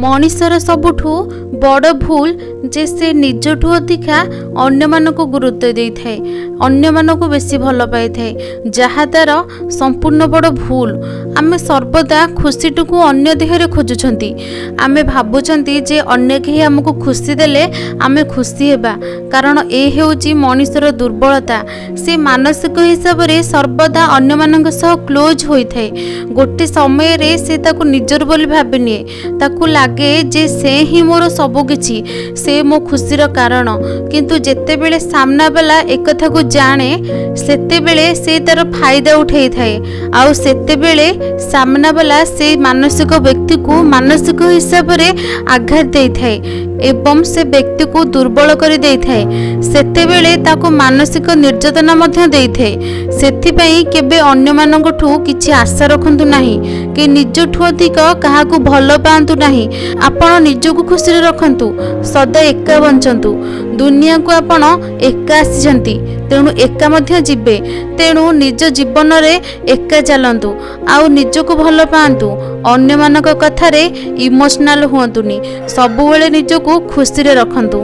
ମଣିଷର ସବୁଠୁ ବଡ଼ ଭୁଲ ଯେ ସେ ନିଜଠୁ ଅଧିକା ଅନ୍ୟମାନଙ୍କୁ ଗୁରୁତ୍ୱ ଦେଇଥାଏ, ଅନ୍ୟମାନଙ୍କୁ ବେଶୀ ଭଲ ପାଇଥାଏ, ଯାହା ତା'ର ସମ୍ପୂର୍ଣ୍ଣ ବଡ଼ ଭୁଲ। ଆମେ ସର୍ବଦା ଖୁସିଟିକୁ ଅନ୍ୟ ଦେହରେ ଖୋଜୁଛନ୍ତି। ଆମେ ଭାବୁଛନ୍ତି ଯେ ଅନ୍ୟ କେହି ଆମକୁ ଖୁସି ଦେଲେ ଆମେ ଖୁସି ହେବା, କାରଣ ଏ ହେଉଛି ମଣିଷର ଦୁର୍ବଳତା। ସେ ମାନସିକ ହିସାବରେ ସର୍ବଦା ଅନ୍ୟମାନଙ୍କ ସହ କ୍ଲୋଜ୍ ହୋଇଥାଏ। ଗୋଟେ ସମୟରେ ସେ ତାକୁ ନିଜର ବୋଲି ଭାବିନିଏ। ତାକୁ ଲାଗେ ଯେ ସେ ହିଁ ମୋର ସବୁକିଛି, ସେ ମୋ ଖୁସିର କାରଣ। କିନ୍ତୁ ଯେତେବେଳେ ସାମ୍ନାବାଲା ଏକଥାକୁ ଜାଣେ, ସେତେବେଳେ ସେ ତା'ର ଫାଇଦା ଉଠେଇଥାଏ। ଆଉ ସେତେବେଳେ ସାମ୍ନାବାଲା ସେ ମାନସିକ ବ୍ୟକ୍ତିକୁ ମାନସିକ ହିସାବରେ ଆଘାତ ଦେଇଥାଏ ଏବଂ ସେ ବ୍ୟକ୍ତିକୁ ଦୁର୍ବଳ କରି ଦେଇଥାଏ। ସେତେବେଳେ ତାକୁ ମାନସିକ ନିର୍ଯାତନା ମଧ୍ୟ ଦେଇଥାଏ। ସେଥିପାଇଁ କେବେ ଅନ୍ୟମାନଙ୍କଠୁ କିଛି ଆଶା ରଖନ୍ତୁ ନାହିଁ କି ନିଜଠୁ ଅଧିକ କାହାକୁ ଭଲ ପାଆନ୍ତୁ ନାହିଁ। ଆପଣ ନିଜକୁ ଖୁସିରେ ରଖନ୍ତୁ, ସଦା ଏକା ବଞ୍ଚନ୍ତୁ। ଦୁନିଆକୁ ଆପଣ ଏକା ଆସିଛନ୍ତି, ତେଣୁ ଏକା ମଧ୍ୟ ଯିବେ। ତେଣୁ ନିଜ ଜୀବନରେ ଏକା ଚାଲନ୍ତୁ ଆଉ ନିଜକୁ ଭଲ ପାଆନ୍ତୁ। ଅନ୍ୟମାନଙ୍କ କଥାରେ ଇମୋସନାଲ ହୁଅନ୍ତୁନି। ସବୁବେଳେ ନିଜକୁ ଖୁସିରେ ରଖନ୍ତୁ।